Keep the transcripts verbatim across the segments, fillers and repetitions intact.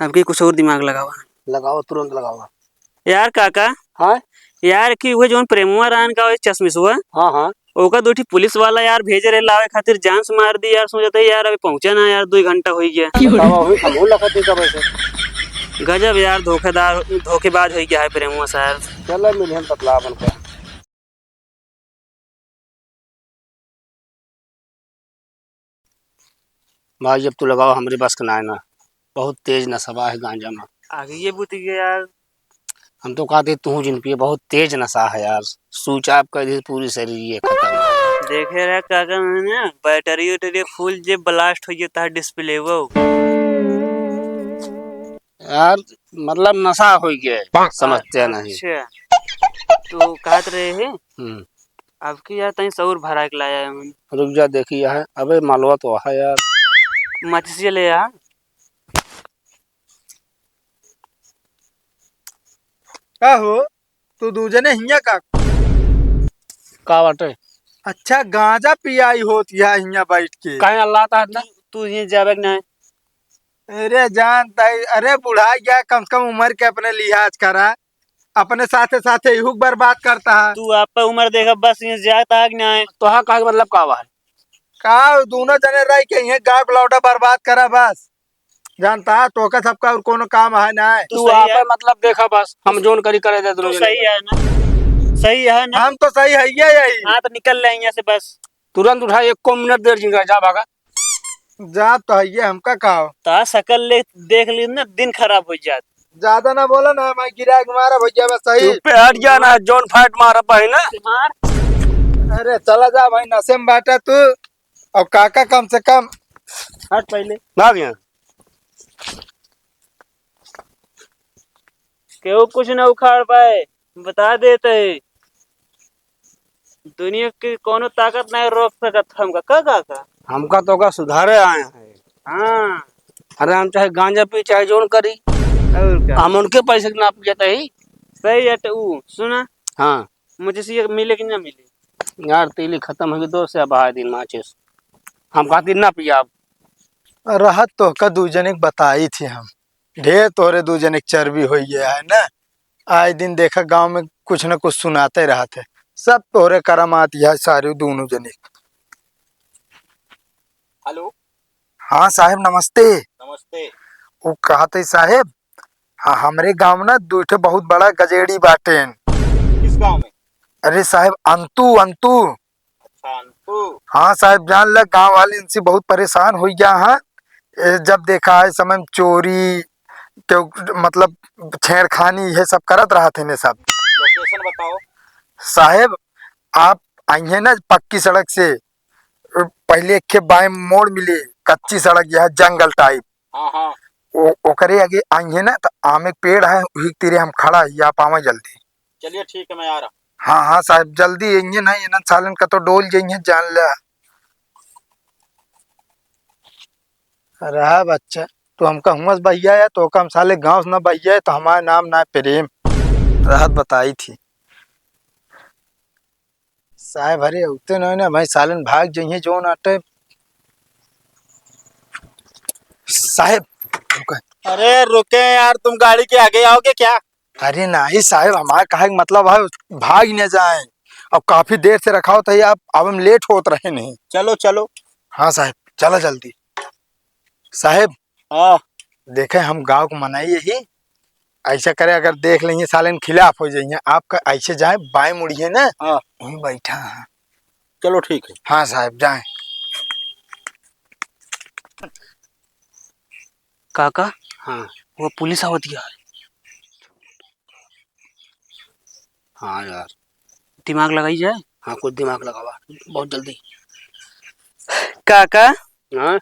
अब की कुछ और दिमाग लगावा। लगावा, तुरंत लगावा। यार काका। हाँ? यार कि उहे जौन प्रेमुआ रहन का, उहे चश्मिशुआ? हाँ, हाँ। ओका दू ठी पुलिस वाला यार भेजे रहे लावे खातिर, जान से मार दी यार। सोचत है यार, अभी पहुँचा ना यार, दुइ घंटा होइ गया। बतावा, वही हमहू लखत है कब से। गजब यार, धोखेदार, धोखेबाज होइ गया है प्रेमुआ साहब। चलो, मिलिहन बतला अपन का। भाई, अब तू लगावा, हमरे बस के नाय ना, बहुत तेज नशा बा है गांजा में। आगे ये बुत गया यार। हम तो कहते तू जिन पिए, बहुत तेज नशा है यार, switch off कर दे पूरी शरीर ये खतरनाक। देखे रहे काका, मैंने बैटरी उटरी full जे blast हो गया था display वो। यार, मतलब नशा हो गया है, समझते नहीं। अच्छा, तो कहत रहे हैं। हम्म। अब की यार तनी सौर भरा के लाया है। रुक जा, देखी है। अबे मालवा तो है यार। माचिस ये ले आ। का हो, तू दू जने हियाँ का? का बाटे? अच्छा, गांजा पियाई होत या हियाँ बैठ के। काहे अल्लाह ता है ना? तू, तू हियाँ जावे के ना है। अरे जानता है, अरे बुढ़ा गया, कम से कम उम्र के अपने लिहाज करा, अपने साथे साथे इहू के बर्बाद करता है। तू आप पे उम्र देखा, बस हियाँ जाता है कि ना है? तो हाँ, कहा के मतलब का बा है? का दोनों जने रह के हियाँ गाँव के लौटा बर्बाद करा बस। जानता है, तोका सबका और कोनो काम है ना। तू तू सही आपे है। मतलब देखा बस, हम जोन करी करे दे तू दोनों जने। सही है ना? सही है ना? हम तो सही है, ये यही। हाँ, तो निकल ले यहाँ से बस। तुरंत उठा, एको मिनट देर जिंगा, जा भागा। जा तो है, ये हमका का हो? ता शकल ले, देख ली ना, दिन खराब हो जात। ज्यादा ना बोला ना, मैं गिरा के मारा भैया, बस सही। चुप पे हट जा ना, जोन फाइट मारा पाही ना। मार। अरे चला जा भाई, नशे में बाटा तू। अब काका कम से कम हट पहले। भाग यहाँ। केहू कुछ ना उखाड़ पाए, बता देते हैं। दुनिया की कोनो ताकत नहीं रोक सकत हमका। का, का, का? हमका तो का सुधारे आए हैं। हाँ। अरे हम चाहे गांजा पी, चाहे जोन करी। और का? हम उनके पैसे के ना पियत ही। सही है, तो ऊ, सुना? हाँ। मुझे से ये मिले कि ना मिले? यार, तेली खत्म हो गई, दो से अब आए दिन माचिस। हम कहती ना पिया अब। रहत तो का दू जने के बताई थी हम। ढेर तोहरे दू जने के चर्बी होइ गया है ना। आए दिन देखा गांव में कुछ न कुछ सुनाते रहत है। सब तोहरे करामात यह सारे दोनों जने। हेलो। हाँ साहेब, नमस्ते। नमस्ते। वो कहत है साहेब, हाँ, हमरे गांव ना दू ठे बहुत बड़ा गजेड़ी बाटेन। किस गांव में? अरे साहेब, अंतु, अंतु। अच्छा, अंतु। हाँ साहेब, जान ल, गांव वाले इनसे बहुत परेशान होइ गया है। ए, जब देखा है समय में चोरी, केहू, मतलब, छेड़खानी, ये सब करत रहत है ने सब। Location बताओ। साहेब, आप आइए ना पक्की सड़क से, पहले एक खे बाएं मोड़ मिली, कच्ची सड़क, यह जंगल type। हाँ, हाँ। ओ-, ओकरे आगे आइए ना, तो आमे के पेड़ है, वही के तीरे हम खड़ा है, आप आवे जल्दी। चलिए, ठीक है, मैं आ रहा हूँ। हाँ, हाँ साहेब, जल्दी आइए ना, इन्हन सालन का तो डोल जाइए, जान ले। रहा बच्चा, तू हमका हुआं से बहिया है, तो का हम साले गाँव से ना बहिया है, तो हमारा नाम ना प्रेम। रहत बताई थी। साहेब, अरे, उते नहीं ना, भाई, सालन भाग जइहे जोन आटे। साहेब, रुके। अरे, रुके यार, तुम गाड़ी के आगे आओगे क्या? अरे, नहीं साहेब, हमारा कहे के मतलब है, भाग न जाए। अब काफी देर से रखा होता है, आप, अब हम late होत रहे नहीं। चलो, चलो। हाँ साहेब, चला जल्दी। साहेब, हाँ। देखे, हम गाँव के मनई यही, ऐसा करे, अगर देख लेंगे, साले के खिलाफ हो जाइए। आपका ऐसे जाए, बाएं मुड़िए ना, हाँ। वहीं बैठा है। चलो, ठीक है। हाँ साहेब, जाए। काका, हाँ। वो पुलिस आवत गया है। हाँ यार। दिमाग लगाई जाए। हाँ, कुछ दिमाग लगावा, बहुत जल्दी। काका। हाँ?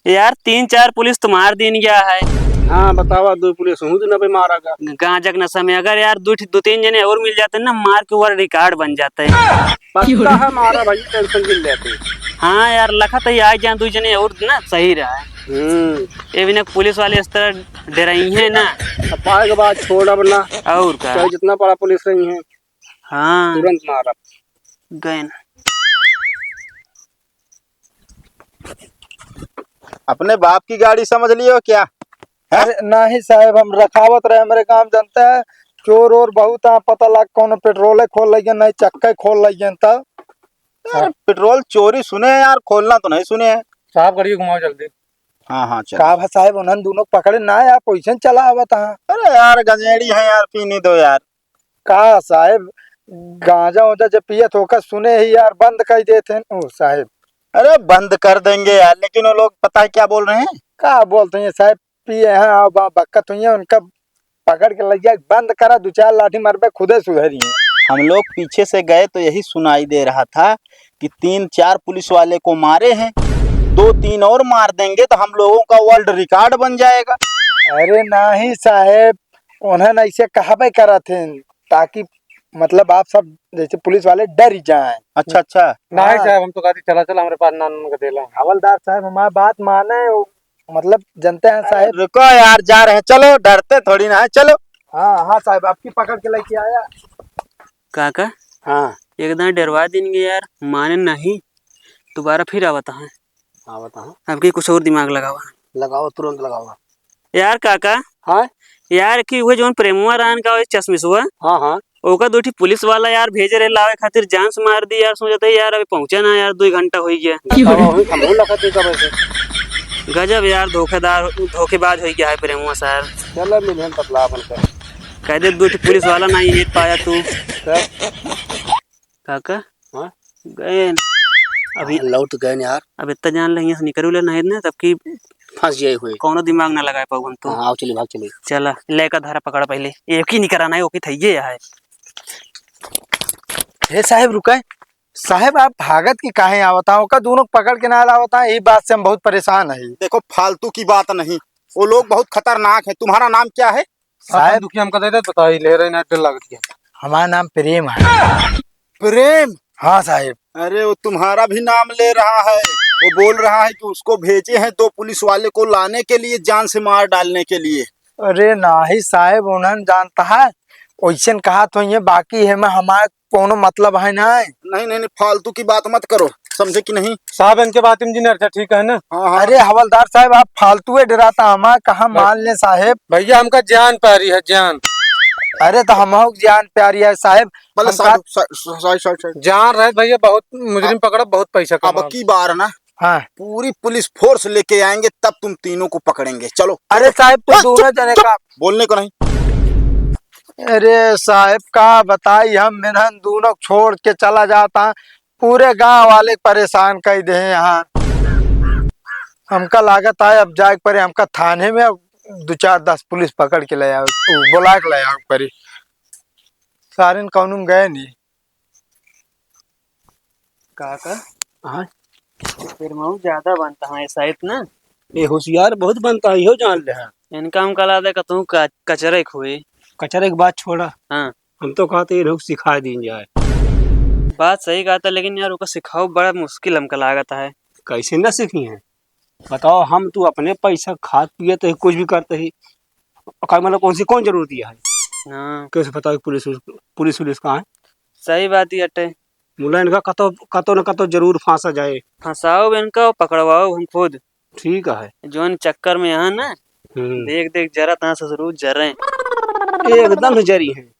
यार, तीन चार पुलिस तुम्हार दिन गया है। हाँ, बतावा, दो पुलिस हूँ दिन पे मारा गा। गांजा के नशा में अगर यार दो ठी-, दो तीन जने और मिल जाते ना, मार के world record बन जाते। पक्का है, मारा भाई, tension जिन लेते। हाँ यार, लखत ही आ जाए दो जने और ना, सही रहा है। हम्म। ये बिना पुलिस वाले इस तरह डराई है ना। अब पाए के बाद छोड़ब ना। और का? चाहे जितना बड़ा पुलिस रही है। हाँ। तुरंत मारब। गए ना। अपने बाप की गाड़ी समझ लियो क्या? हैं? अरे नाहीं साहेब, हम रखावत रहे, हमरे गाँव जनता है, चोर ओर बहुत आ, पता लाग कौनो पेट्रोले खोल लइगेन, नाहीं चक्के खोल लइगेन तब। यार, पेट्रोल चोरी सुने हैं यार, खोलना तो नहीं सुने हैं। साहब, गाड़ी घुमाओ जल्दी। हाँ, हाँ, चलो। का भा साहेब, उन्हन दूनों पकड़े ना यार, कैसन चला आवत हाँ? अरे यार, गंजेड़ी है यार, पीने दो यार। का साहेब, गांजा उंजा जब पियत होकर सुने ही यार, बंद कर देते हैं। ओ साहेब। अरे, बंद कर देंगे यार, लेकिन वो लोग पता है क्या बोल रहे हैं? का बोलते हैं साहेब? पिए हैं, आओ बा-, बक्कत हुई है, उनका पकड़ के लग जाए, बंद करा, दो चार लाठी मरबे, खुदे सुधरी हैं। हम लोग पीछे से गए तो यही सुनाई दे रहा था कि तीन चार पुलिस वाले को मारे हैं, दो तीन और मार देंगे तो हम लोगों का वर्ल्ड रिकॉर्ड बन जाएगा। अरे नाहीं साहेब, उन्हन ऐसे कहबे करत हैं, ताकि मतलब आप सब जैसे पुलिस वाले डर जाएं। अच्छा, अच्छा। नाहीं हाँ। साहेब, हम तो कहते चला, चला, हमरे पास नान उनका देला। हवलदार साहेब, हमारी बात माने, वो मतलब, जनते हैं अरे, साहेब। रुको यार, जा रहे हैं, चलो, डरते थोड़ी ना है, चलो। हाँ, हाँ साहेब, आपकी पकड़ के लेके आया। काका, हाँ। एकदम डरवा दिन के यार, माने नहीं, दोबारा फिर आवत है। आवत है। अब की कुछ और दिमाग लगावा। लगावा, तुरंत लगावा। यार काका। हाँ? यार कि उहे जौन प्रेमुआ रहन का, उहे चश्मिशुआ। हाँ, हाँ। ओका दो ठी पुलिस वाला यार भेजे रहे लावे खातिर, जान से मार दी यार। सोचत है यार, अभी पहुंचा ना यार, दो घंटा हो गया। बतावा, वही खंभू लखत है कब से। गजब यार, धोखेदार, धोखेबाज हो गया है प्रेमुआ सार। चलो, मिलहन बतला अपन का। कह दे, दो ठी पुलिस वाला नहीं ये पाया तू। तब? काका? हाँ? गए। अभी हाँ, लौट गए यार। अब इतना जान ले, यहाँ से निकल ले नहीं ना, तब की फंस जाए हुए। कौनो दिमाग ना लगाए पाऊ हम तो। हाँ, आओ चलिए, भाग चलिए। चला, लेकर धारा पकड़ पहले। एक ही निकल आना है, ओके थइये है। हे साहेब, रुकाए। साहेब, आप भागत की काहे आवत हैं? ओका दोनों पकड़ के ना लावत हैं, यही बात से हम बहुत परेशान हैं। देखो, फालतू की बात नहीं, वो लोग बहुत खतरनाक हैं। तुम्हारा नाम क्या है? साहेब, दुखी हमका दे दे, बताई, ले रहे ना, डर लग गया। हमारा नाम प्रेम है। प्रेम? हाँ साहेब। अरे, वो तुम्हारा भी नाम ले रहा है, वो बोल रहा है कि उसको भेजे हैं दो पुलिस वाले को लाने के लिए, जान से मार डालने के लिए। अरे नाहीं साहेब, उन्हन जानता है, वैसन कहा तो ये, बाकी है मैं, हमारा कौनो मतलब है ना। नहीं, नहीं, नहीं, फालतू की बात मत करो, समझे कि नहीं? साहब, इनके बात में जी नहीं, अच्छा, ठीक है ना? हाँ, हाँ। अरे हवलदार साहब, आप फालतू है डराता, हमार कहाँ भ-, मान ले साहेब। भैया, हमका जान प्यारी है, जान। अरे तो हमहू जान प्यारी है साहेब। भले हम साइड, का साइड, साइड, साइड, साइड। जान रहे भैया, बहुत मुजरिम अब, पकड़ा, बहुत पैसा अब कमा। की बार ना, हाँ। पूरी पुलिस फोर्स लेके आएंगे, तब तुम तीनों को पकड़ेंगे। चलो। अरे साहेब, तो ए, चुप, दोनों जने चुप। का बोलने को नहीं। अरे साहेब, का बताई हम, इन्हन दोनों छोड़ के चला जाता, पूरे गांव वाले परेशान कर दे हैं यहाँ। हमका लागत है अब जाए के पड़े, हमका थाने में अब दो चार दस पुलिस पकड़ के ले आवे, उ, बुला के ले आवे के पड़ी। सारे कौनो में गए नहीं। काका? हाँ? तेरे मऊ ज्यादा बनता है ऐसा इतना। ये होशियार बहुत बनता है, यो जान ले है। इनका हम कला दे कतहूँ का-, कचरे खुए। कचरे की बात छोड़ा। हाँ। हम तो कहते ये लोग सिखा दीन जाए। बात सही कहता, लेकिन यार ओका सिखाओ बड़ा मुश्किल हमका लागत है। कैसे न सीखी हैं? बताओ, हम तू अपने पैसा खात पियत ही, कुछ भी करत ही। का मतलब कौन सी, कौन जरूरत है? हाँ। कैसे बताओ पुलिस, पुलिस, पुलिस कहाँ है? सही बात ही अटे। मुला इनका कतो, कतो न कतो जरूर फांसा जाए। फंसाओ इनका और पकड़वाओ हम खुद। ठीक है। जौन चक्कर में यहाँ ना, हम्म। देख देख जरा ता ससुरू जरे। एकदम जरी है।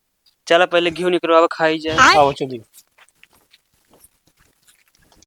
चला पहले घी निकलवावा खाई जाए। आओ चलिए।